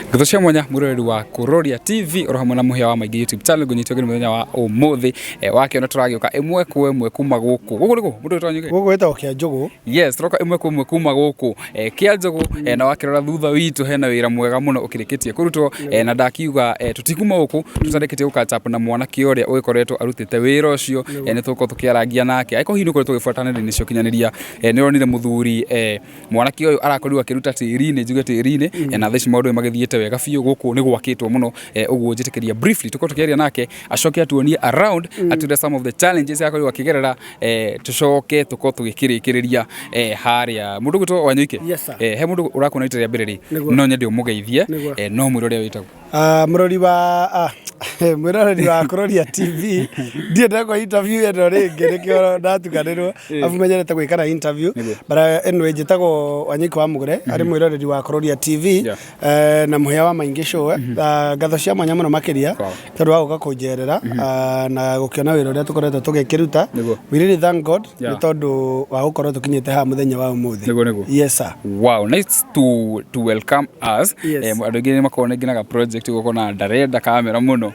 Ngatho cia mwanya mwiroreri wa Kuroria TV oro hamwe na muhia wa maingi YouTube channel ngunyitwo ngeni muthenya wa umuthi wakiona turagioka imwe kwa imwe kuma guku guku niku mundu witwa Nyuki. Gũkũ gwĩtagwo Kĩanjũgũ. Yes, turoka imwe kwa imwe kuma guku Kĩanjũgũ, na wakirora thutha witũ hena wĩra mwega mũno ũkĩrĩkĩtie kũrutwo, na ndakiuga tũtikuma gũkũ tũtarĩkĩtie gũ catch up na mwanake ũrĩa ũgĩkoretwo arutĩte wĩra ũcio. Nĩ tũgũkorwo tũkĩarangia nake. Angĩkorwo hihi nĩ ũkoretwo ũgĩbuata nenda-inĩ cia ũkinyanĩria, nĩ ũronire mũthuri, mwanake ũyũ arakorirwo akĩruta tĩri-inĩ, njuge tĩri-inĩ, na thaa ici maũndũ nĩ magĩthiĩte wega biũ, gũkũ nĩ gwakĩtwo mũno. Ũguo njĩtĩkĩria briefly tũkorwo tũkĩaria nake, acoke atuonie around, atwĩre some of the challenges akorirwo akĩgerera, tũcoke tũkorwo tũgĩkĩrĩkĩrĩria harĩa. Mũndũ ũgwĩtwo Wanyoike, Yes, sir. He mũndũ ũrakuona rita rĩa mbere rĩ, Nĩguo. no nyende ũmũgeithie, Nĩguo. no mwĩre ũrĩa wĩtagwo. Ah, mũrori wa mwĩroreri wa Kuroria TV, ndirĩ ndekwo interview ĩno rĩngĩ, nĩkĩo ndatukanĩrwo, abu menyerete gwĩka na interview. Nĩguo. But anyway, njĩtagwo Wanyoike wa Mũgũre, arĩ mwĩroreri wa Kuroria TV na mũhĩa wa maingĩ show. Ngatho cia mwanya mũno makĩria tondũ wa gũka kũnjerera na gũkĩona wĩra ũrĩa tũkoretwo tũgĩkĩruta. We really thank God nĩ tondũ wa gũkorwo tũkinyĩte haha mũthenya wa ũmũthĩ. Nĩguo. Yes, sir. Wow, nice to welcome us. Yes. Andũ aingĩ nĩ makoragwo rĩngĩ na ga project ũgakora ndarenda kamera mũno.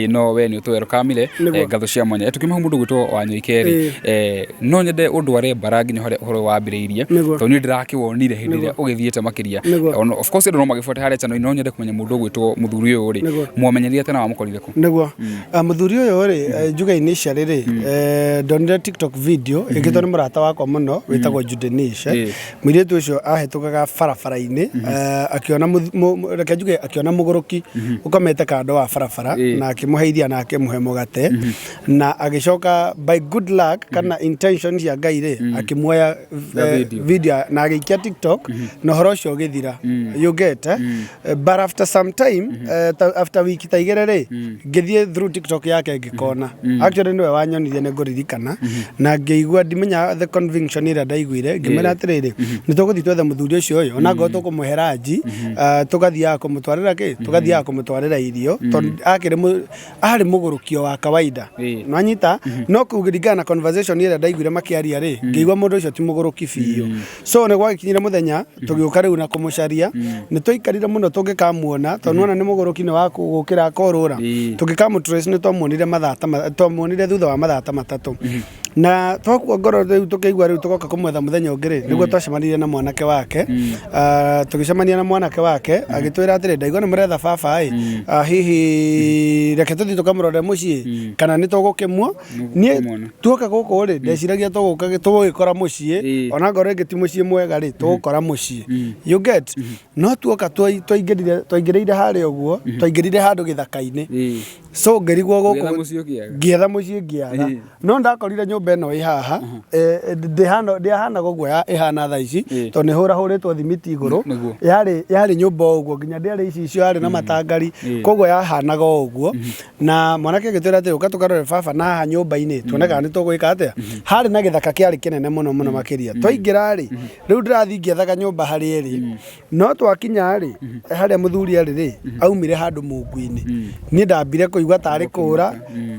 No we nĩ ũtũwelcomire. Nĩguo. Ngatho cia mwanya. Tukiuma hau mũndũ ũgwĩtwo Wanyoike rĩ, no nyende ũndware mbara nginya harĩa ũhoro wambĩrĩirie, tondũ niĩ ndĩrakĩwonire hĩndĩ ĩrĩa ũgĩthiĩte makĩria. Ona of course andũ no magĩbuate harĩa channel, no nyende kũmenya mũndũ ũgwĩtwo mũthuri ũyũ rĩ, mwamenyerire atĩa na wamũkorire kũ? Nĩguo. Mũthuri ũyũ rĩ, njuge initially rĩ, ndonire TikTok video ĩkĩtwo nĩ mũrata wakwa mũno wĩtagwo Judenish. Mũirĩtu ũcio ahĩtũkaga barabara-inĩ, akĩona reke njuge akĩona mũgũrũki ũkomete kando wa barabara, na akĩmũhe iria na akĩmũhe mũgate, na agĩcoka by good luck kana intention cia Ngai rĩ, akĩmuoya video. Video na agĩikia TikTok, na ũhoro ũcio ũgĩthira, you get, eh? But after some time, after wiki ta 2 rĩ, ngĩthiĩ through TikTok yake ngĩkona. Actually nĩwe wanyonirie, nĩ ngũririkana, na ngĩigua ndimenya the conviction ĩrĩa ndaiguire, ngĩmwĩra atĩrĩrĩ, nĩ tũgũthiĩ twethe mũthuri ũcio ũyũ, ona ngorwo tũkũmũhe ranji, tũgathiaga kũmũtwarĩra kĩ, tũgathiaga kũmũtwarĩra irio, tondũ akĩrĩ arĩ mũgũrũkio wa kawaida. Nwanyita no kũringana na conversation ĩrĩa ndaiguire makĩaria rĩ, ngĩigua mũndũ ũcio ti mũgũrũki biũ. So nĩ gwagĩkinyire mũthenya tũgĩũka rĩu na kũmũcaria. Nĩ twaikarire mũno tũngĩkamuona, tondũ nĩwona nĩ mũgũrũki, nĩ wa gũkĩra akorũra. Tũngĩkamũtrace nĩ twamuonire mathaa ta twamuonire thutha wa mathaa ta 3, na twakua ngoro rĩu, tũkĩigua rĩu tũgoka kũmwetha mũthenya ũngĩ rĩ, nĩguo twacemanirie na mwanake wake. Tũgĩcemania na mwanake wake, agĩtwĩra atĩrĩ, "Ndaigua nĩ mũretha baba ĩ, hihi reke tũthiĩ tũkamũrore mũciĩ kana nĩ tũgũkĩmuo." Niĩ Kũmuona. tuoka gũkũ rĩ, ndeciragia tũgũka tũgũgĩkora mũciĩ, ona ngorwo rĩngĩ ti mũciĩ mwega rĩ, tũgũkora mũciĩ, you get. No tuoka twaingĩrĩire harĩa ũguo, twaingĩrire handũ gĩthaka-inĩ. So ngĩrigwo Ũgĩetha gũkũ mũciĩ ũkĩaga. Ngĩetha mũciĩ ngĩaga. No ndakorire nyũmba ĩno ĩ haha, ndĩahanaga ũguo ĩhana thaa ici, tondũ nĩ hũrahũrĩtwo thimiti igũrũ. Yarĩ nyũmba o ũguo, nginya ndĩarĩ icicio, yarĩ na matangari, koguo yahanaga o ũguo. Na mwanake agĩtwĩra atĩ ũka tũkarore baba na haha nyũmba-inĩ, tuone kana nĩ tũgwĩka atĩa. Harĩ na gĩthaka kĩarĩ kĩnene mũno mũno makĩria. Twaingĩra rĩ, rĩu ndĩrathiĩ ngĩethaga nyũmba harĩa ĩrĩ, no twakinya rĩ, harĩa mũthuri arĩ rĩ, aumire handũ mungu-inĩ. Niĩ ndambire kũigua tarĩ kũra,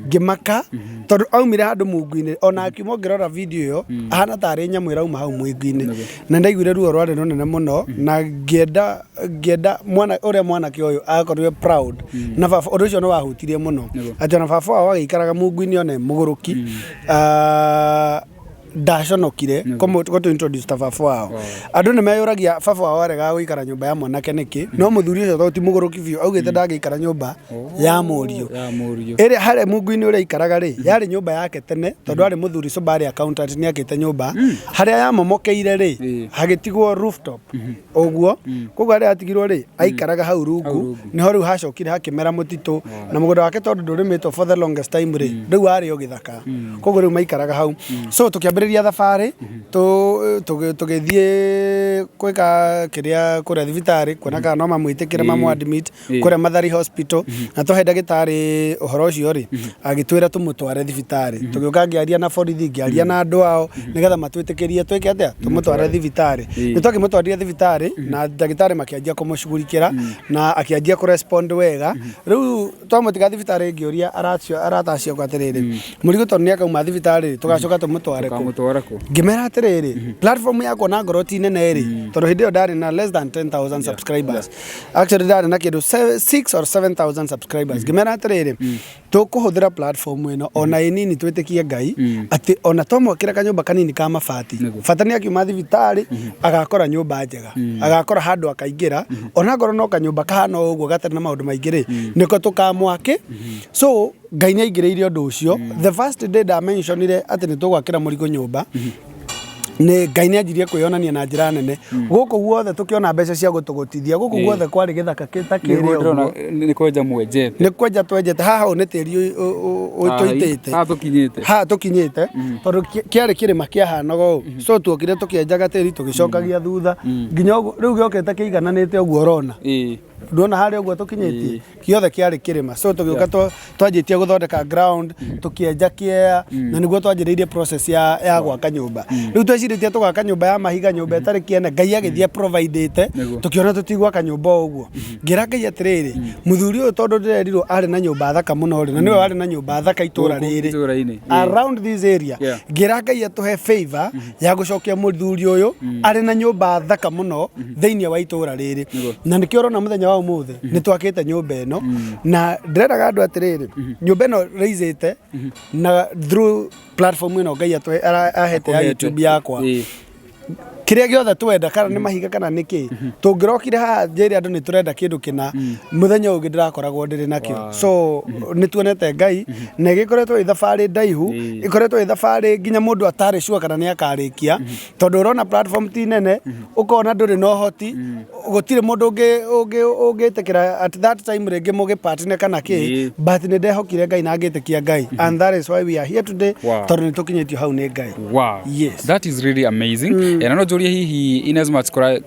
ngĩmaka, tondũ aumire handũ mungu-inĩ. Ona akiuma, ũngĩrora video ĩyo, ahana tarĩ nyamũ ĩrauma hau mwĩngũ-inĩ, na ndaiguire ruo rwarĩ rũnene mũno, na ngĩenda mwana ũrĩa mwanake ũyũ akorirwe proud na baba. Ũndũ ũcio nĩ wahutirie mũno, atĩ ona baba wao agĩikaraga mungu-inĩ, ona e mũgũrũki, ndaconokire kũmũ introduce ta baba wao. Andũ nĩ meyũragia baba wao aregaga gũikara nyũmba ya mwanake nĩkĩ, no mũthuri ũcio tondũ ti mũgũrũki biũ, augĩte ndangĩikara nyũmba ya mũriũ. Ya mũriũ. Ĩrĩa harĩa mungu-inĩ ũrĩa aikaraga rĩ, yarĩ nyũmba yake tene, tondũ arĩ mũthuri cũmba, arĩ accountant, nĩ akĩte nyũmba. Harĩa yamomokeire rĩ, hagĩtigwo rooftop ũguo. Koguo harĩa hatigirwo rĩ, aikaraga hau rungu. Rungu. Nĩho rĩu hacokire hakĩmera mũtitũ na mũgũnda wake, tondũ ndũrĩmĩtwo for the longest time rĩ, rĩu warĩ o gĩthaka. Koguo rĩu maikaraga hau. So tũkĩambĩrĩria thabarĩ, tũgĩthiĩ gwĩka kĩrĩa kũrĩa thibitarĩ, kuona kana no mamwĩtĩkĩre mamũ admit kũrĩa Mathari Hospital. Na twahe ndagĩtarĩ ũhoro ũcio rĩ, agĩtwĩra tũmũtware thibitarĩ. Tũgĩũka, ngĩaria na borithi, ngĩaria na andũ ao nĩgetha matwĩtĩkĩrie twĩke atĩa, tũmũtware thibitarĩ. Nĩ twakĩmũtwarire thibitarĩ na ndagĩtarĩ makĩanjia kũmũcugurikĩra na akĩanjia kũrespond wega. Rĩu twamũtiga thibitarĩ, ngĩũria aracio arata acio atĩrĩrĩ, mũrigo tondũ nĩ akauma thibitarĩ, tũgacoka tũmũtware kũ? Ũkũmũtwara kũ? Ngĩmera atĩrĩrĩ, platform yakwa na ngorwo ti nene rĩ, tondũ hĩndĩ ĩyo ndarĩ na less than 10,000 subscribers, actually ndarĩ na kĩndũ 6 or 7,000 subscribers. Ngĩmera atĩrĩrĩ, tũkũhũthĩra platform ĩno ona ĩ nini, twĩtĩkie Ngai atĩ ona twamwakĩra kanyũmba kanini ka mabati, bata nĩ akiuma thibitarĩ agakora nyũmba njega, agakora handũ akaingĩra, ona ngorwo no kanyũmba kahana o ũguo gatarĩ na maũndũ maingĩ rĩ, nĩko tũkamwakĩ. So Ngai nĩ aingĩrĩire ũndũ ũcio. The first day ndamentionire atĩ nĩ tũgwakĩra Mũrigo nyũmba, nĩ Ngai nĩ anjirie kwĩyonania na njĩra nene gũkũ guothe, tũkĩona mbeca cia gũtũgũtithia gũkũ guothe kwarĩ gĩthaka ta kĩrĩa. Nĩguo ndĩrona. Ũguo. Nĩ kwenja mwenjete. Nĩ kwenja twenjete haha, ũũ nĩ tĩri tũitĩte. Haha tũkinyĩte. Haha tũkinyĩte, tondũ kĩarĩ kĩrĩma kĩahanaga ũũ, so tuokire tũkĩenjaga tĩri tũgĩcokagia thutha nginya ũguo rĩu gĩokĩte kĩigananĩte ũguo ũrona. Nduona harĩa ũguo tũkinyĩtie, gĩothe kĩarĩ kĩrĩma, so tũgĩũka twanjĩtie gũthondeka ground, tũkĩenja kĩea, na nĩguo twanjĩrĩirie process ya gwaka nyũmba. Rĩu twecirĩtie tũgaka nyũmba ya mahiga, nyũmba ĩtarĩ kĩene. Ngai agĩthiĩ providĩte. Tũkĩona tũtigwaka nyũmba o ũguo. Ngĩra Ngai atĩrĩrĩ, mũthuri ũyũ, tondũ ndĩrerirwo arĩ na nyũmba thaka mũno rĩ, na nĩwe warĩ na nyũmba thaka itũra Gũkũ rĩrĩ, itũũra-inĩ. Around this area, ngĩra Ngai atũhe favor ya gũcokia mũthuri ũyũ arĩ na nyũmba thaka mũno thĩinĩ wa itũra rĩrĩ. Na nĩkĩo ũrona mũthenya wa ũmũthĩ nĩ twakĩte nyũmba ĩno. Na ndĩreraga andũ atĩrĩrĩ, nyũmba ĩno raisĩte na through platform ĩno Ngai ahete ya Akũhete. YouTube yakwa. Kĩrĩa gĩothe twenda, kana nĩ mahiga kana nĩ kĩ, tũngĩrokire haha njĩre andũ nĩ tũrenda kĩndũ kĩna, mũthenya ũyũ ũngĩ ndĩrakoragwo ndĩrĩ nakĩo. So nĩ tuonete Ngai, na ĩgĩkoretwo ĩ thabarĩ ndaihu, ĩkoretwo ĩ thabarĩ nginya mũndũ atarĩ sure kana nĩ akarĩkia, tondũ ũrona platform ti nene, ũkona ndũrĩ na ũhoti, gũtirĩ mũndũ ũngĩ ũngĩtĩkĩra at that time rĩngĩ mũgĩpartner kana kĩ. But nĩ ndehokire Ngai na ngĩtĩkia Ngai, and that is why we are here today, tondũ nĩ tũkinyĩtio hau nĩ Ngai. Yes. That is really amazing. Na no njũrie hihi, in as much kũra,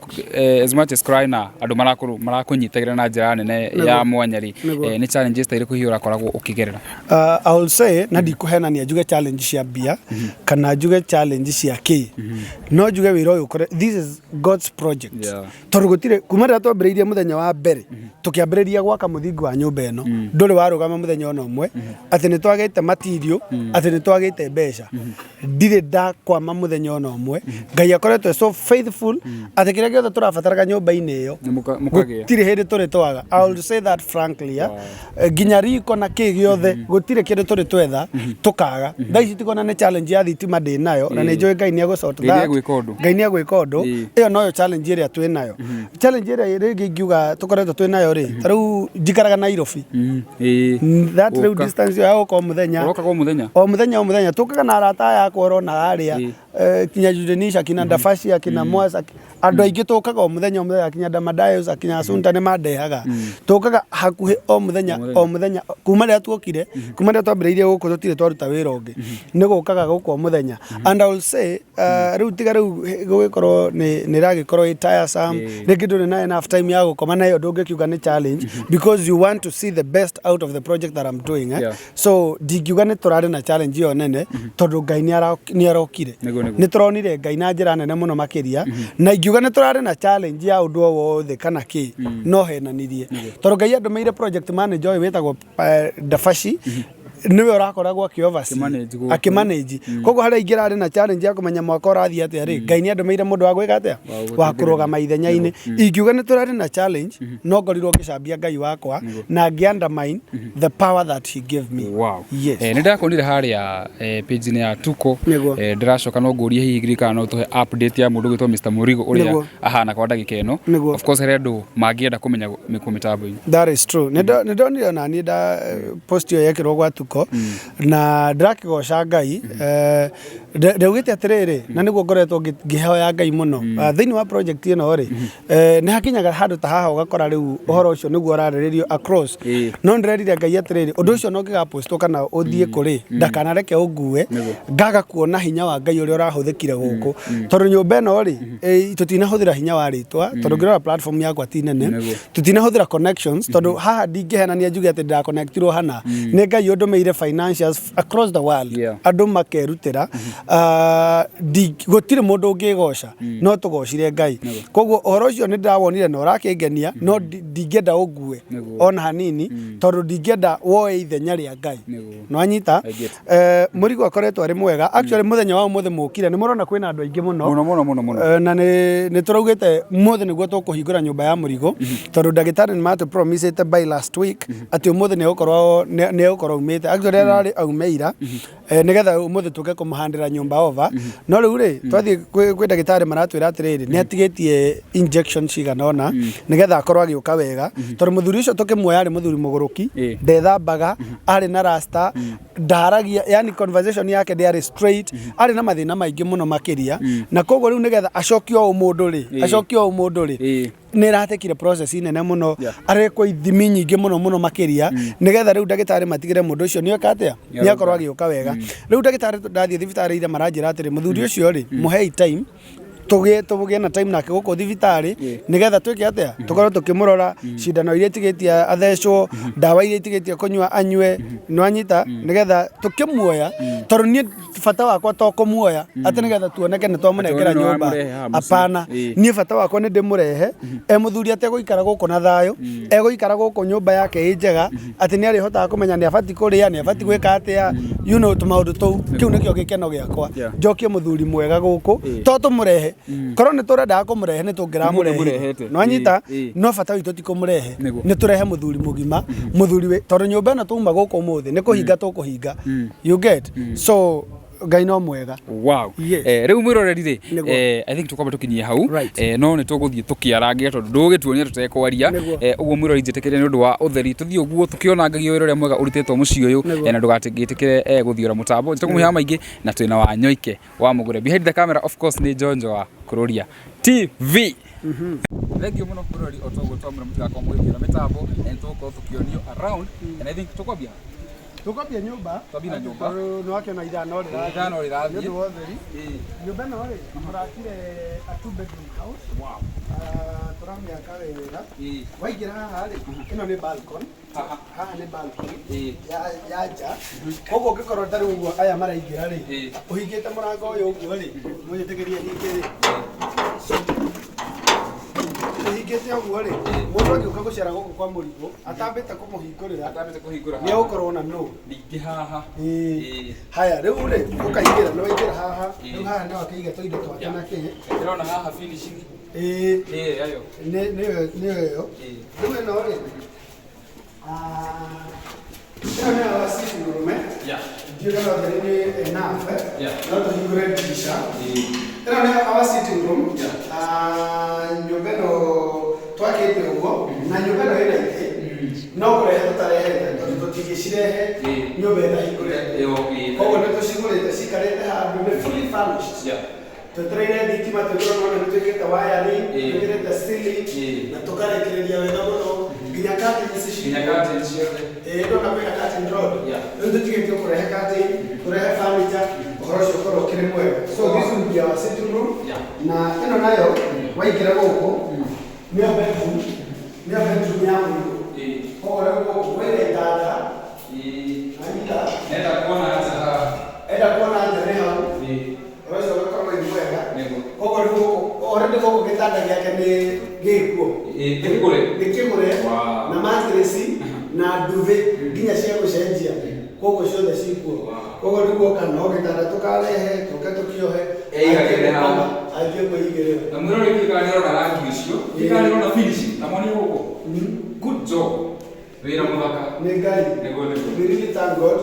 as much as kũrarĩ na andũ marakũnyitagĩra na njĩra nene ya mwanya rĩ, nĩ challenges ta irĩkũ hihi ũrakoragwo ũkĩgerera? I will say, na ndikũhenania njuge challenge cia mbia kana njuge challenge cia kĩ, no njuge wĩra ũyũ this is God's project, tondũ gũtirĩ kuma rĩrĩa twambĩrĩirie mũthenya wa mbere tũkĩambĩrĩria gwaka mũthingi wa nyũmba ĩno, ndũrĩ warũgama mũthenya ona ũmwe atĩ nĩ twagĩte material, atĩ nĩ twagĩte mbeca. Ndirĩ ndakwama mũthenya ona ũmwe. Ngai akoretwo so faithful atĩ kĩrĩa gĩothe tũrabataraga nyũmba-inĩ ĩyo, Nĩ mũkagĩa. Gũtirĩ hĩndĩ tũrĩ twaga. I will say that frankly, yeah. Nginya riko na kĩ gĩothe, gũtirĩ kĩndũ tũrĩ twetha tũkaga. Thaa ici tigona nĩ challenge ya thitima ndĩ nayo, na nĩ njũĩ Ngai nĩ egũ-sort Ngai that. nĩegwĩka ũndũ. Ngai nĩ egwĩka ũndũ. Ĩyo noyo challenge ĩrĩa twĩ nayo. Challenge ĩrĩa rĩngĩ ingiuga tũkoretwo twĩ nayo rĩ, ta rĩu njikaraga Nairobi. That rĩu Gũka. distance ĩyo ya gũka o mũthenya. Ũrokaga o mũthenya? O mũthenya, o mũthenya tũkaga na arata aya akwa ũrona harĩa, kinya Judenisha, kinya Dafasia, kinya Mwasa, andũ aingĩ tũkaga o mũthenya o mũthenya, kinya Damadayos, akinya Asunta nĩ mandehaga. Tũkaga hakuhĩ o mũthenya o mũthenya kuma rĩrĩa tuokire, kuma rĩrĩa twambĩrĩirie gũkũ, tũtirĩ twaruta wĩra ũngĩ, nĩ gũkaga gũkũ o mũthenya. And I will say, rĩu tiga rĩu gũgĩkorwo nĩ ĩragĩkorwo ĩ tiresome, rĩngĩ ndũrĩ na enough time ya gũkoma, na ĩyo ndũngĩkiuga nĩ challenge, because you want to see the best out of the project that I'm doing, eh? So ndingiuga nĩ tũrarĩ na challenge ĩyo nene, tondũ Ngai nĩ arokire. Nĩguo. Nĩ tũronire Ngai na njĩra nene mũno makĩria. Na ingiuga nĩ tũrarĩ na challenge ya ũndũ o wothe kana kĩ, no henanirie, tondũ Ngai andũmĩire project manager ũyũ wĩtagwo Dafashi, nĩwe ũrakoragwo akĩ-oversee, Akĩmanage gũkũ. Akĩmanage. Koguo harĩa ingĩrarĩ na challenge ya kũmenya mwaka ũrathiĩ atĩa rĩ, Ngai nĩ andũmĩire mũndũ wa gwĩka atĩa, wa kũrũgama ithenya-inĩ. Ingiuga nĩ tũrarĩ na challenge, no ngorirwo ngĩcambia Ngai wakwa na ngĩ undermine the power that he gave me. Yes. Nĩ ndakuonire harĩa page-inĩ ya Tuko. Ndĩracoka no ngũrie hihi kana no tũhe update ya mũndũ ũgwĩtwo Mr. Mũrigo ũrĩa ahana kwa ndagĩka ĩno. Of course harĩ andũ mangĩenda kũmenya mĩkũ mĩtambo-inĩ. That is true. Nĩ ndonire ona niĩ nda post ĩyo yekĩrwo gwa Tuko, na ndĩrakĩgoca Ngai. Ndaugĩte atĩrĩrĩ, na nĩguo ngoretwo ngĩhoya Ngai mũno. Thĩinĩ wa project ĩno rĩ, nĩ hakinyaga handũ ta haha ũgakora rĩu ũhoro ũcio nĩguo ũrarĩrĩrio across. No ndĩrerire Ngai atĩrĩrĩ, ũndũ ũcio no ũngĩgapostwo kana ũthiĩ kũrĩ, ndakanareke ũngue ngaga kuona hinya wa Ngai ũrĩa ũrahũthĩkire gũkũ, tondũ nyũmba ĩno rĩ, tũtinahũthĩra hinya wa rĩtwa, tondũ ngĩrora platform yakwa ti nene. Tũtinahũthĩra connections, tondũ haha ndingĩhenania njuge atĩ ndĩraconnectirwo hana, nĩ Ngai ũndũmĩire. Twetereire financiers across the world, andũ makerutĩra. Gũtirĩ mũndũ ũngĩgoca, no tũgocire Ngai. Koguo ũhoro ũcio nĩ ndĩrawonire na ũrakĩngenia, no ndingĩenda ũngue ona hanini, tondũ ndingĩenda woe ithenya rĩa Ngai. Nĩwanyita? I get. Mũrigo akoretwo arĩ mwega. Actually, mũthenya wa ũmũthĩ mũkire nĩ mũrona kwĩna andũ aingĩ mũno. Mũno mũno mũno mũno. Na nĩ tũraugĩte ũmũthĩ nĩguo tũkũhingũra nyũmba ya mũrigo, tondũ ndagĩtarĩ nĩ matũ promisĩte by last week atĩ ũmũthĩ nĩ egũkorwo aumĩte. Actually, ararĩ aume ira, nĩgetha ũmũthĩ tũke kũmũhandĩra nyũmba over. No rĩu rĩ, twathiĩ kwĩ ndagĩtarĩ, maratwĩra atĩrĩrĩ, nĩ atigĩtie injection cigana ũna nĩgetha akorwo agĩũka wega, tondũ mũthuri ũcio tũkĩmuoya arĩ mũthuri mũgũrũki, ndethambaga, arĩ na rasta, ndaragia, yani conversation yake ndĩarĩ straight, arĩ na mathĩna maingĩ mũno makĩria. Na koguo rĩu nĩgetha acokio ũmũndũ rĩ, acokio ũmũndũ rĩ, nĩ ĩratekire process nene mũno. Arekwo ithimi nyingĩ mũno mũno makĩria, nĩgetha rĩu ndagĩtarĩ matigĩre mũndũ ũcio nĩoka atĩa, nĩ akorwo agĩũka wega. Rĩu ndagĩtarĩ, ndathiĩ thibitarĩ ira, maranjĩra atĩrĩ, mũthuri ũcio rĩ, mũhei time, tũgĩe na time nake gũkũ thibitarĩ, nĩgetha twĩke atĩa, tũkorwo tũkĩmũrora cindano iria itigĩtie athecwo, ndawa iria itigĩtie kũnyua anyue. Nĩwanyita? Nĩgetha tũkĩmuoya, tondũ niĩ bata wakwa to kũmuoya atĩ nĩgetha tuoneke nĩ twamũnengera Atĩ we nĩwe nyũmba. wamũrehe haha mũciĩ. Apana. Niĩ bata wakwa nĩ ndĩmũrehe e mũthuri ategũikara gũkũ na thayũ, egũikara gũkũ nyũmba yake ĩ njega, atĩ nĩ arĩhotaga kũmenya nĩ abati kũrĩa, nĩ abati gwĩka atĩa, tũmaũndũ tũu. Kĩu nĩkĩo gĩkeno gĩakwa. Njokie mũthuri mwega gũkũ. To tũmũrehe, korwo nĩ tũrendaga kũmũrehe, nĩ tũngĩramũrehire. Mũmũrehete. Nĩwanyita? Ĩĩ. No bata witũ ti kũmũrehe, Nĩguo. nĩ tũrehe mũthuri mũgima, mũthuri wĩ, tondũ nyũmba ĩno tuma gũkũ ũmũthĩ nĩ kũhinga tũkũhinga, you get? So Ngai no mwega. Yes. Rĩu mwĩroreri rĩ, Nĩguo. I think tũkwamba tũkinyie hau. Right. No nĩ tũgũthiĩ tũkĩarangia, tondũ ndũgũgĩtuonia tũtekwaria. Nĩguo. Ũguo mwĩroreri, njĩtĩkĩre nĩ ũndũ wa ũtheri tũthiĩ ũguo tũkĩonangagia wĩra ũrĩa mwega ũrutĩtwo mũciĩ ũyũ. Nĩguo. Na ndũgatĩgĩtĩkĩre gũthiũra mũtambo. Njĩtagwo Mũhĩa Maingĩ na twĩna wa Nyoike wa Mũgũre. Behind the camera, of course, nĩ Njonjo wa Kũrũria TV. Thank you mũno mwĩroreri. O toguo twamwĩra, mũtigakorwo mũgĩthiũra mĩtambo, nĩ tũgũkorwo tũkĩonio around, and I think tũkwambia Tũkwambia nyũmba. Twambie na nyũmba. Tondũ nĩ wakĩona ithano rĩrathiĩ. Ithano rĩrathiĩ. Nĩ ũndũ wa ũtheri. Nyũmba ĩno rĩ, tũrakire a two bedroom house. Ah, tũramĩaka wega. Waingĩra haha rĩ, ĩno nĩ balcony. Haha. Haha nĩ balcony ya nja. Koguo ũngĩkorwo ta rĩu ũguo aya maraingĩra rĩ, ũhingĩte mũrango ũyũ ũguo rĩ, mũnjĩtĩkĩrie hinge rĩ, ũhingĩte ũguo rĩ, mũndũ angĩũka gũcera gũkũ kwa mũrigo atambĩte kũmũhingũrĩra, Atambĩte kũhingũra. Nĩ egũkorwo na no Ningĩ haha. Haya, rĩu rĩ, ũkaingĩra, nĩ waingĩra haha. Rĩu haha no akĩiga tũindo twake na kĩ. Ndĩrona haha finishing. Ayo. Nĩyo ĩyo. Rĩu ĩno rĩ, ah, ĩno nĩyo sitting room. Ndiũĩ kana ũtheri nĩ enough, eh? No tũhingũre ndirisha. Ĩno nĩyo our sitting room. Ah, nyũmba ĩno twakĩte ũguo, na nyũmba ĩno ĩna itĩ, no kũrehe tũtarehete, tondũ tũtingĩcirehe nyũmba ĩtahingũrĩtwo. Ĩyo. Koguo nĩ tũcigũrĩte cikarĩte handũ, nĩ fully furnished. Twetereire thitima twĩkĩrwo. Nona nĩ twĩkĩrĩte wiring, twĩkĩrĩte ceiling, na tũkarĩkĩrĩria wega mũno, nginya curtains Nginya ciĩkuo. curtain ciothe. Ĩĩ, ndona kwĩna curtain rod. Rĩu tũtigĩtie kũrehe curtain, kũrehe furniture, ũhoro ũcio ũkorwo ũkĩrĩ mwega. So this will be our sitting room. Na ĩno nayo, waingĩra gũkũ, nĩyo bedroom ya mũrigo. Koguo rĩu gũkũ kwĩna itanda. Anyita. Nenda kuona nja haha. Enda kuona nja nĩ hau. Ũhoro ũcio ũgakorwo wĩ mwega. Nĩguo. Koguo rĩu gũkũ already, gũkũ gĩtanda gĩake nĩ gĩkuo. Nĩ kĩgũre? Nĩ kĩgũre. Na mattress na duvet nginya cia gũcenjia, koguo ciothe cikuo. Koguo rĩu guoka no gĩtanda tũkarehe, tũke tũkĩohe. Eigagĩrĩre haha. Anjie kwĩigĩrĩra. Na mwĩroreri, ndiũĩ kana nĩarona rangi ũcio, ndiũĩ kana nĩarona finishing, na moni gũkũ. Good job. Wĩra mũthaka. Nĩ Ngai. Nĩguo. We really thank God.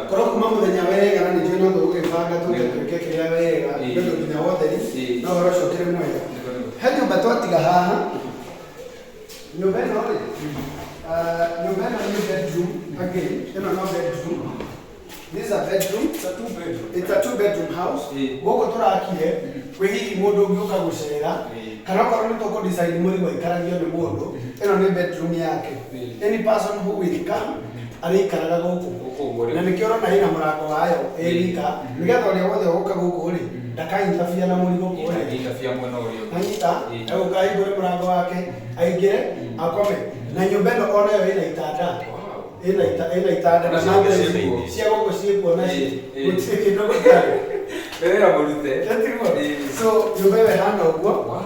Korwo kuma mũthenya wega, na nĩnjũĩ no tũgũgĩbanga tũke twĩke kĩrĩa wega, nĩ ũndũ nginya wotheri, no ũhoro ũcio ũkĩrĩ mwega. Nĩguo. He nyũmba twatiga haha. Nyũmba ĩno rĩ, ah, nyũmba ĩno nĩ bedroom again. Ĩno no bedroom. This is a bedroom. It's a two bedroom. It's a two bedroom house. Gũkũ tũrakire kwĩ hihi mũndũ ũngĩũka gũcera, kana okorwo nĩ tũkũ decide mũrigo aikaragio nĩ mũndũ, ĩno nĩ bedroom yake. Any person who will come arĩikaraga gũkũ. Gũkũ ũguo rĩu. Na nĩkĩo ũrona ĩna mũrango wayo ĩ wika, nĩgetha ũrĩa wothe ũgũka gũkũ rĩ, ndakaintabia na mũrigo kũrĩa. Ĩngĩitabia mwena ũrĩa ũngĩ. Anyita, egũka ahingũre mũrango wake, aingĩre, akome. Na nyũmba ĩno onayo ĩna itanda. Ĩna itanda na Nacio mattress ciĩkuo. Cia gũkũ ciĩkuo nacio. Ĩĩ, ĩĩ. Gũtirĩ kĩndũ gũtarĩ. Wĩra mũrute. Tiguo? Ĩĩ. So nyũmba ĩyo ĩhana ũguo. Wow.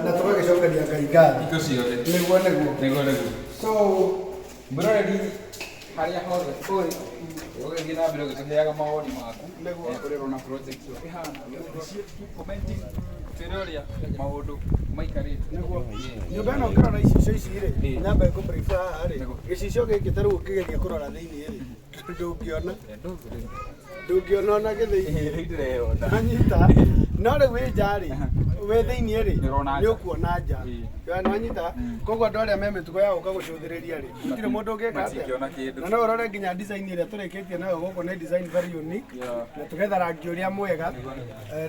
Na tũgagĩcokeria Ngai ngatho. Hingo ciothe. Nĩguo nĩguo. Nĩguo nĩguo. So Mwĩroreri harĩa hothe ũrĩ, ũgĩthiĩ na mbere ũgĩtũheaga mawoni maku. Nĩguo. Ũrĩa ũrona project ĩyo ĩhana. Keep commenting, twĩre ũrĩa maũndũ maikarĩte. Nĩguo. Nyũmba ĩno ũngĩrora icicio ici rĩ, Ĩĩ. nyambe ngũ-brief haha rĩ, Nĩguo. gĩcicio gĩkĩ ta rĩu ũngĩgeria kũrora thĩiniĩ rĩ, ndũngĩona. Ndũngĩona ona gĩthĩinĩ. Rĩu ndĩreyona. Anyita. No rĩu wĩ nja rĩ, wĩ thĩiniĩ rĩ, Nĩũrona nja. nĩ ũkuona nja. Ĩĩ. Nĩwanyita? Koguo andũ arĩa me mĩtugo ya gũka gũcũthĩrĩria rĩ, gũtirĩ mũndũ ũngĩka atĩa. Matingĩona kĩndũ. Na no ũrore nginya design ĩrĩa tũrĩkĩtie nayo gũkũ nĩ design very unique. Yeah. Na tũgetha rangi ũrĩa mwega.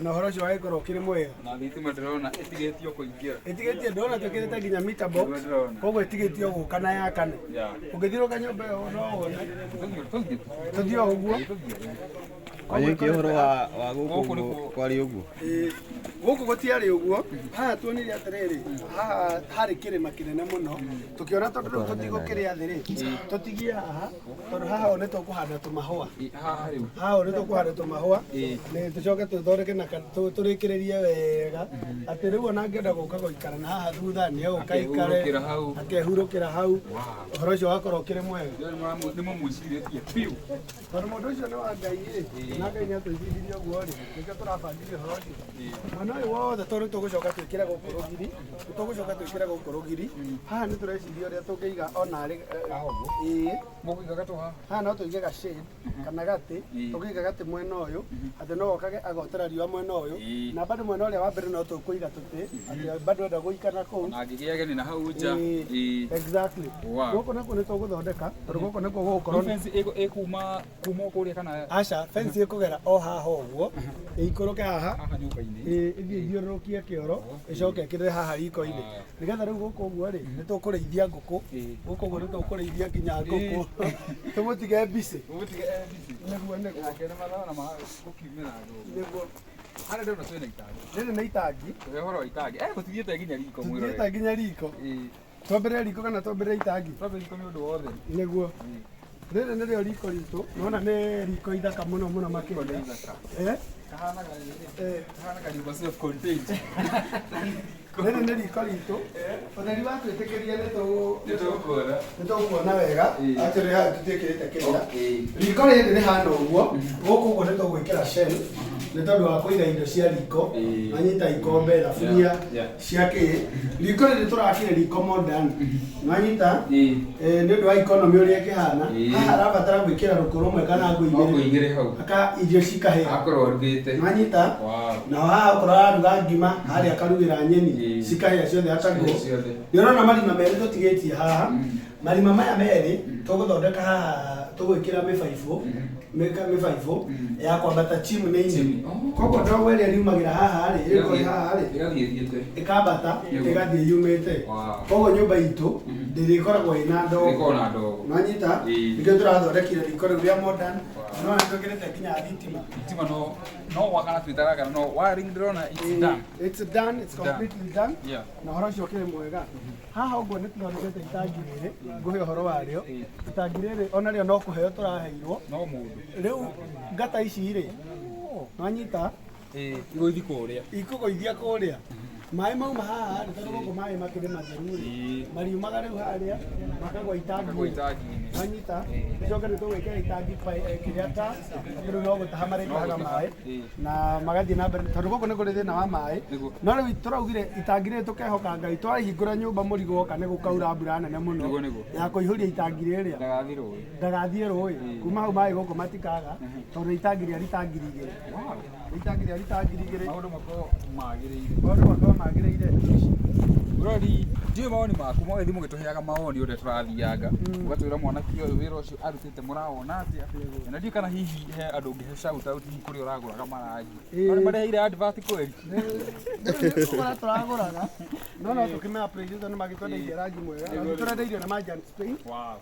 Na ũhoro ũcio wagĩkorwo ũkĩrĩ mwega. Na thitima ndĩrona ĩtigĩtio kũingĩra. Ĩtigĩtie ndona twĩkĩrĩte nginya meter box. Nĩguo ndĩrona. Koguo ĩtigĩtio gũka na yakane. Yeah. Ũngĩthiũrũka nyũmba ĩyo no wone. Tũthiĩ tũthiĩ. Tũthiĩ o ũguo. Wanyũki ũhoro wa gũkũ Gũkũ ũguo nĩkuo- kwarĩ ũguo. Ĩĩ, gũkũ gũtiarĩ ũguo. Haha tuonire atĩrĩrĩ, haha harĩ kĩrĩma kĩnene mũno, tũkĩona tondũ rĩu tũtigũkĩrĩa thĩ rĩ, tũtigie haha, tondũ haha ũũ nĩ tũkũhanda tũmahũa. Haha rĩu. Haha ũũ nĩ tũkũhanda tũmahũa. Ĩĩ. Nĩ tũcoke tũthondeke na tũrĩkĩrĩrie wega atĩ rĩu ona angĩenda gũka gũikara na haha thutha nĩ egũka aikare. Akehurũkĩra hau. Akehurũkĩra hau. Ũhoro ũcio wakorwo ũkĩrĩ mwega. Nĩ mũmwĩcirĩtie biũ. Tondũ mũndũ ũcio nĩ wa Ngai rĩ, na Ngai nĩ atũiguithirie ũguo rĩ, nĩkĩo tũrabangire ũhoro ũcio. Mwena ũyũ wothe tondũ tũgũcoka twĩkĩre gũkũ rũgiri, nĩ tũgũcoka twĩkĩre gũkũ rũgiri. Haha nĩ tũreciria ũrĩa tũngĩiga ona rĩ, Haha ũguo? ĩĩ. Mũkũiga gatũ haha? Haha no tũige ga shade kana gatĩ, Ĩĩ. tũngĩiga gatĩ mwena ũyũ, atĩ no okage agotera riũa mwena ũyũ, Ĩĩ. na bado mwena ũrĩa wa mbere no tũkũiga tũtĩ, atĩ bado enda gũikara kũu. Na angĩgĩa ageni na hau nja. Ĩĩ. Ĩĩ. Exactly. Wow. Gũkũ nakuo nĩ tũgũthondeka, tondũ gũkũ nĩkuo gũgũkorwo Rĩu fence ĩkuma kuma kũrĩa kana Aca, fence ĩkũgera o haha ũguo, ĩikũrũke haha, haha nyũmba-inĩ. ĩĩ, ĩthiĩ ĩthiũrũrũkie kĩoro, ĩcoke ĩkĩrĩre haha riko-inĩ. Aya. Nĩgetha rĩu gũkũ ũguo rĩ, nĩ tũkũrĩithia ngũkũ. Ĩĩ. Gũkũ ũguo nĩ tũkũrĩithia nginya ngũkũ. Tũmũtige busy. Mũtige e busy. Nĩguo nĩguo. Nake nĩ mathaa ma gũkiumĩra ngũkũ. Nĩguo. Harĩa ndĩrona twĩna itangi. Rĩrĩ nĩ itangi. Tũhe ũhoro wa itangi. Gũtithiĩte nginya riko mwĩroreri. Tũthiĩte nginya riko. Ĩĩ. Twambĩrĩre riko kana twambĩrĩre itangi? Twambe riko nĩ ũndũ wothe. Nĩguo. Rĩrĩ nĩrĩo riko ritũ. Nĩwona nĩ riko ithaka mũno mũno Riko nĩ makĩria. ithaka. Eh? Kahanaga rĩrĩ. Eh. Kahanaga nyũmba self contained. Rĩrĩ nĩ riko ritũ. Ũtheri watwĩtĩkĩria nĩ Nĩ tũkuona. nĩ tũkuona wega. Ĩĩ. Actually haha tũtiĩkĩrĩte kĩrĩa. Okay. Riko rĩrĩ rĩhana ũguo. Gũkũ ũguo nĩ tũgwĩkĩra shelf nĩ tondũ wa kũiga indo cia riko. Ĩĩ. Wanyita ikombe, thaburia Yeah, yeah. cia kĩ. Riko rĩrĩ tũrakire riko modern. Wanyita? Ĩĩ. Nĩ ũndũ wa economy ũrĩa ĩkĩhana. Ĩĩ. Haha arabatara gwĩkĩra rũkũ rũmwe kana ngũ No ngũ igĩrĩ. igĩrĩ hau. Aka irio cikahĩa. Akorwo arugĩte. Wanyita? Wow. Na haha okorwo araruga ngima, harĩa akarugĩra nyeni, Ĩĩ. cikahĩa ciothe atagwo. Cikahĩa ciothe. Nĩ ũrona marima merĩ tũtigĩtie haha. Marima maya merĩ tũgũthondeka haha tũgwĩkĩra mĩbaibũ, mĩbaibũ ya kwambata chimney-inĩ. Chimney. Oh. Koguo ndogo ĩrĩa riumagĩra haha rĩ, ĩrĩkorwo haha rĩ, Ĩgathiĩ ĩthiĩte. ĩkambata Nĩguo. ĩgathiĩ yumĩte. Wow. Koguo nyũmba itũ ndĩrĩkoragwo ĩna ndogo. Ĩkoragwo na ndogo. Nwanyita? Ĩĩ. Nĩkĩo tũrathondekire riko rĩu rĩa modern. Wow. No nĩtwĩkĩrĩte nginya thitima. Thitima no wakana twĩtaga kana no wiring ndĩrona it's done. It's done, it's Done. completely done. Yeah. Na ũhoro ũcio ũkĩrĩ mwega. Haha ũguo nĩ tũthondekete itangi rĩrĩ, ngũhe ũhoro warĩo. Ĩĩ. Itangi rĩrĩ ona rĩo no kũheo tũraheirwo. No mũndũ. Rĩu ngata ici rĩ, nwanyita? Ĩĩ, igũithi kũrĩa. Ikũgũithia kũrĩa. Maĩ mauma haha rĩ, tondũ gũkũ maĩ makĩrĩ matheru rĩ, Ĩĩ. mariumaga rĩu harĩa, makagwa Makagwa itangi-inĩ. itangi-inĩ. Nwanyita? Ĩĩ. Tũcoke nĩ tũgwĩkĩra itangi kĩrĩa ta, rĩu no gũtaha marĩtahaga No gũtaha, maĩ, ĩĩ. na magathiĩ na mbere, tondũ gũkũ nĩ kũrĩ thĩna wa maĩ. Nĩguo. No rĩu tũraugire itangi rĩrĩ tũkehoka Ngai, twarĩhingũra nyũmba mũrigo woka nĩ gũkaura mbura nene mũno Nĩguo, nĩguo. ya kũihũria itangi rĩrĩa. Ndagathiĩ rũĩ. Ndagathiĩ rũĩ. Kuma hau maĩ gũkũ matikaga, tondũ itangi rĩa rita 2000. Wow. Itangi rĩa rita 2000. Maũndũ makorwo magĩrĩire. Maũndũ makorwo magĩrĩire. Rori, ndiũĩ mawoni maku, mũgagĩthiĩ mũgĩtũheaga mawoni ũrĩa tũrathianga. Mũgatwĩra mwanake ũyũ wĩra ũcio arutĩte mũrawona atĩa. Na ndiũĩ kana hihi he andũ ũngĩhe shout out hihi kũrĩa ũragũraga marangi. Ĩĩ. Arĩa mareheire advert kweli. Nĩ kũgũra tũragũraga, no tũkĩme appreciate tondũ nĩ magĩtwendeirie rangi mwega. Rangi tũrendeirio nĩ Marjan Spain. Wow.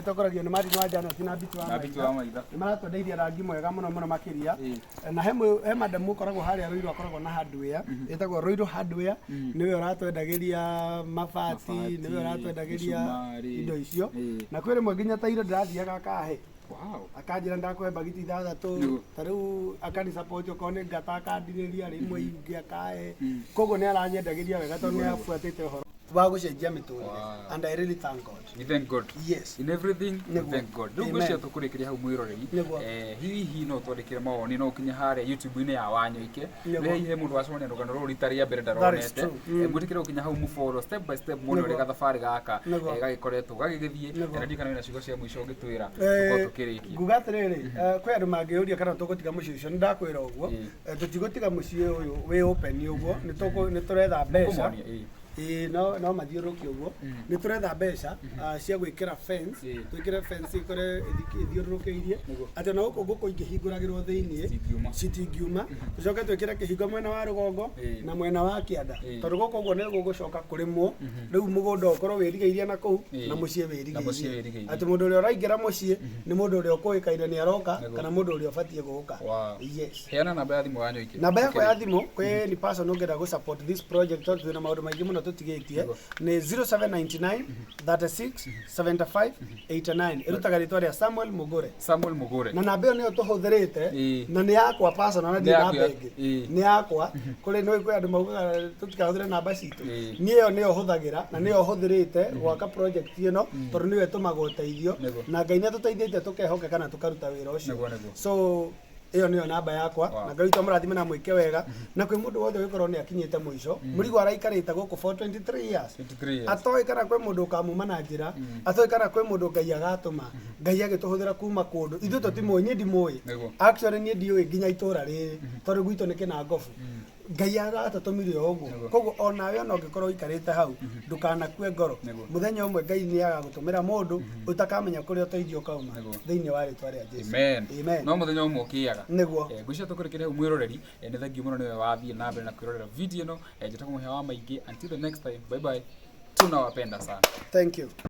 Ĩtongoragio nĩ Martin wa Janet na Bitu wa Na Bitu wa Maitha. Nĩ maratwendeirie rangi mwega mũno mũno makĩria. Ĩĩ. Na he madam ũkoragwo harĩa Ruiru akoragwo na hardware, ĩtagwo Ruiru Hardware, nĩwe ũratwendagĩria. ũratwendagĩria mabati, Mabati, nĩwe ũratwendagĩria mĩcumarĩ. indo icio. Ĩĩ. Na kwĩ rĩmwe nginya ta irio ndĩrathiaga akahe, Wow. akanjĩra ndakũhe mbagiti 6. Nĩguo. Ta rĩu akani support, okorwo nĩ ngata akandirĩria, rĩmwe ingĩ akahe. Koguo nĩ aranyendagĩria wega tondũ nĩ abuatĩte ũhoro wa gũcenjia mĩtũrĩre. Wow. And I really thank God. We thank God. Yes. In everything we Nĩguo. thank God. Rĩu Amen. ngwĩciria tũkũrĩkĩria hau, mwĩroreri. Nĩguo. Hihi no twandĩkĩre mawoni, no ũkinye harĩa YouTube-inĩ ya Wanyoike. Nĩguo. Nĩ hihi he mũndũ wacemania rũgano rũrũ rita rĩa mbere That is ndaronete. true. Mwĩtĩkĩre gũkinya hau mũfollow step by step muone Nĩguo. ũrĩa gathabarĩ gaka Nĩguo. gagĩkoretwo gagĩgĩthiĩ. Nĩguo. Na ndiũĩ kana wĩna ciugo cia mũico ũngĩtwĩra tũkorwo tũkĩrĩkia. Nguga atĩrĩrĩ, kwĩ andũ mangĩũria kana tũgũtiga mũciĩ ũcio, nĩ ndakwĩra ũguo. Ĩĩ. Tũtigũtiga mũciĩ ũyũ wĩ open ũguo, nĩ tũretha mbeca. Kũmonia, ĩĩ. Ĩĩ, no mathiũrũrũke ũguo. Nĩ tũretha mbeca cia gwĩkĩra fence, Ĩĩ. twĩkĩre fence ĩkore ĩthiũrũrũkĩirie, Nĩguo. atĩ ona gũkũ ngũkũ ingĩhingũragĩrwo thĩiniĩ Citingiuma. citingiuma. Tũcoke twĩkĩre kĩhingo mwena wa rũgongo Ĩĩ. na mwena wa kĩanda, Ĩĩ. tondũ gũkũ ũguo nĩ gũgũcoka kũrĩmwo. Rĩu mũgũnda ũkorwo wĩrigĩirie na kũu Ĩĩ. na mũciĩ Na mũciĩ wĩrigĩirie, wĩrigĩirie. atĩ mũndũ ũrĩa ũraingĩra mũciĩ nĩ mũndũ ũrĩa ũkũĩkaine nĩ aroka Nĩguo. kana mũndũ ũrĩa ũbatiĩ gũka. Wow. Yes. Heana namba ya thimũ Wanyoike. Namba yakwa ya thimũ kwĩ ni person ũngĩenda gũ support this project, tondũ twĩna maũndũ maingĩ mũno tũtigĩtie, nĩ 0799 36 75 89. Ĩrutaga rĩtwa rĩa Samuel Mugure. Samuel Mugure. Na namba ĩyo nĩyo tũhũthĩrĩte Ĩĩ. na nĩ yakwa personal, na Nĩ ndirĩ yaku namba ĩngĩ. Nĩ yakwa. Kũrĩ nĩ kwĩ andũ maugaga tũtikahũthĩre namba citũ. Niĩ ĩyo nĩyo hũthagĩra na nĩyo hũthĩrĩte gwaka project ĩno, tondũ nĩyo ĩtũmaga ũteithio. Nĩguo. Na Ngai nĩ atũteithĩtie tũkehokeka na tũkaruta wĩra ũcio. Nĩguo, nĩguo. So ĩyo nĩyo namba yakwa. Wow. Na Ngai witũ amũrathime na mwĩke wega. Na kwĩ mũndũ wothe ũgĩkorwo nĩ akinyĩte mũico, mũrigo araikarĩte gũkũ for 23 years, 23 years. atoĩ kana kwĩ mũndũ ũkamuma na njĩra, atoĩ kana kwĩ mũndũ Ngai agatũma. Ngai agĩtũhũthĩra kuma kũndũ ithuĩ tũtimũĩ. Niĩ ndimũĩ. Nĩguo. Actually niĩ ndiũĩ nginya itũra rĩrĩ, tondũ gwitũ nĩ Kĩnangobu. Ngai agatũtũmire o ũguo. Nĩguo. Koguo onawe ona ũngĩkorwo ũikarĩte hau, ndũkanakue ngoro. Nĩguo. Mũthenya ũmwe Ngai nĩ agagũtũmĩra mũndũ ũtakamenya kũrĩa ũteithio ũkauma. Nĩguo. Thĩinĩ wa rĩtwa rĩa Jesu. Amen. Amen. No mũthenya ũmwe ũkĩaga. Nĩguo. Ngwĩciria tũkũrĩkĩria hau, mwĩroreri. Nĩ thengiũ mũno nĩwe wathiĩ na mbere na kwĩrorera video ĩno. Njĩtagwo Mũhĩa wa Maingĩ. Until the next time, bye bye, tunawapenda sana. Thank you.